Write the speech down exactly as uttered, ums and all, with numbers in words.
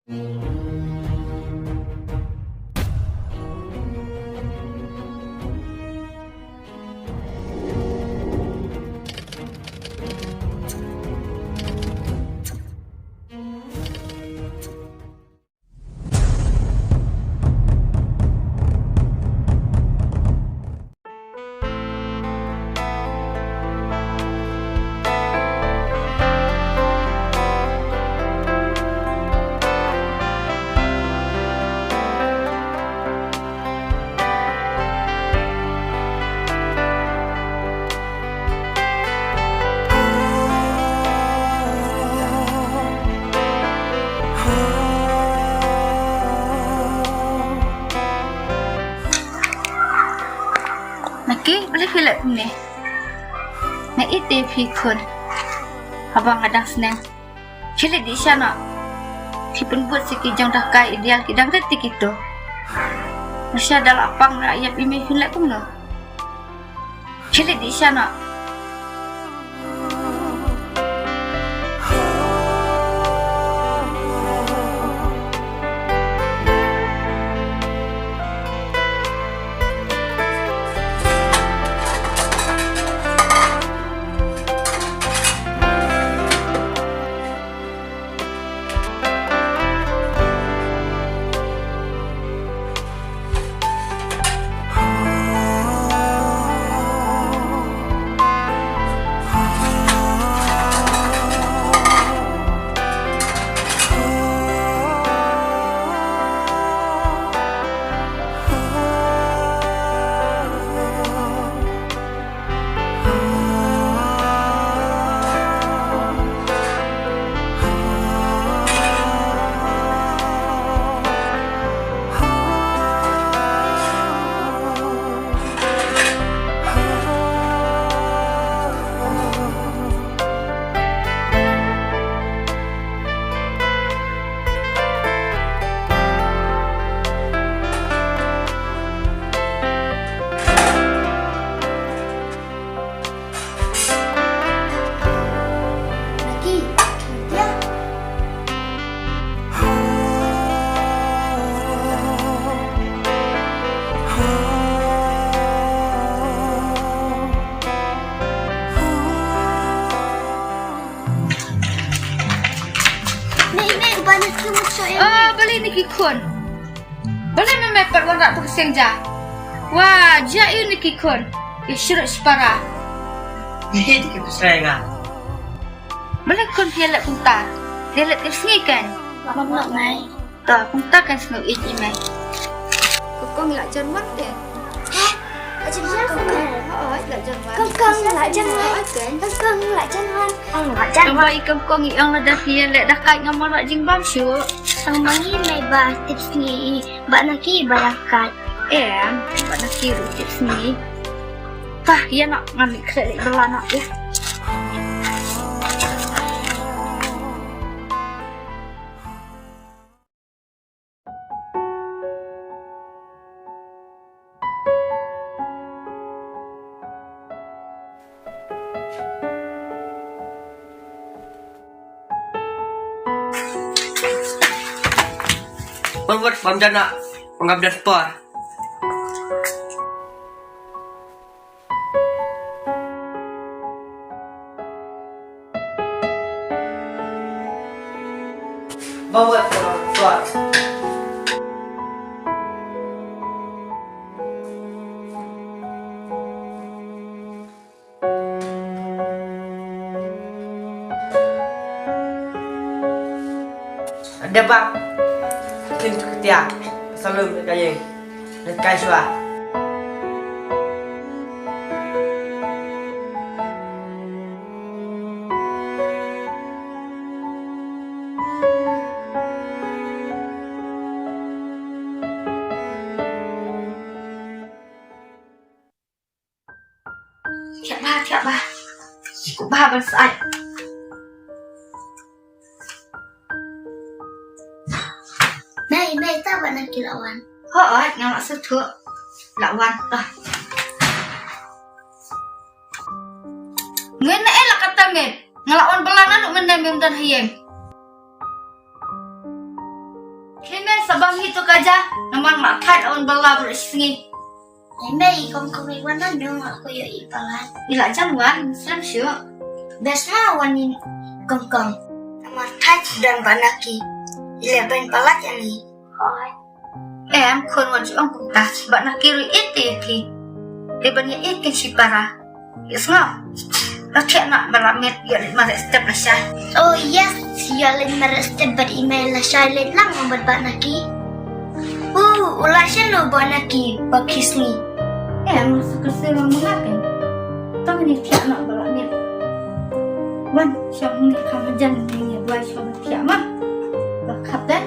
Naki, balei phi leh kumne? Nga ïeit ïa phi khun. Haba nga dang sneng. Khie leit dih sha noh. Phi pynbud sha ki jong dakaid ideal ki dang rit te kito. Nga sha da la pang la ïap i mei phi leh kumno? Khie leit dih sha noh. Mei, mei, ba na sum shu em. Oh, balei ne ki khun? Balei me mei pat wan rah pyrshang ja? Wah, ja ïu ne ki khun. Ïa shrut shipara. Ïa hi ki pyrshang nga. Balei khun phi leh kumta? Phi leh tip sngi kan? Mam nok nai. To, kumta kan sngewbha ïa me. Kong kong la jan wan te. Ha? Aja jan wan. Hooid, la jan wan. Kong kong la jan wan. Hooid kan. Kong kong la jan wan. Kong la jan wan. Tang ba i kong kong i ong lada phi ïa leh dakaid ngam wan rah jingbam shuh. Tang ba ngi mei ba tip sngi i ba na ki ba dakaid. Em, ba na ki ruh tip sngi. Tah, ïa noh ngam ïa khreh leh ba la noh ïa. Pynwit bam jana, ngam dei por. Bawat suat. Ada bak. Kin tu ketia. Salum ka yeng. Kai shuwa. Thiah ba, thiah ba. Sikup ba ban sait. Mei, mei, ta ba na ki la wan. Hooid, nga la sngewthuh. La wan ta. Ngin na eh la kata ngin. Nga la wan bala na duk mynne mem don ha ïing. Khie me sa bam hi to ka ja, namar nga thait un ba la bru sngi. Em, i kong kong i wan na nong aku yo i palat. I la jan wan, srem shu. Bes ma wan i kong kong. Namar thait don ba naki. I le ben palat ya ni. Em, khun wan ju ong kumta, ba naki ru it te ki. Te ban ya it kin shi para. Yes nga. La thiah na ba la met ya le mare step la shai. Oh yes, ya le mare step bad i me la shai le lang bad ba naki. Uh, ula shen no ba naki ba kisni. Em, su kursi lo mengape. Tang ni thiah na ba la met. Wan, sham ni kam jan ni ya dua sham thiah ma. Ba khap dah.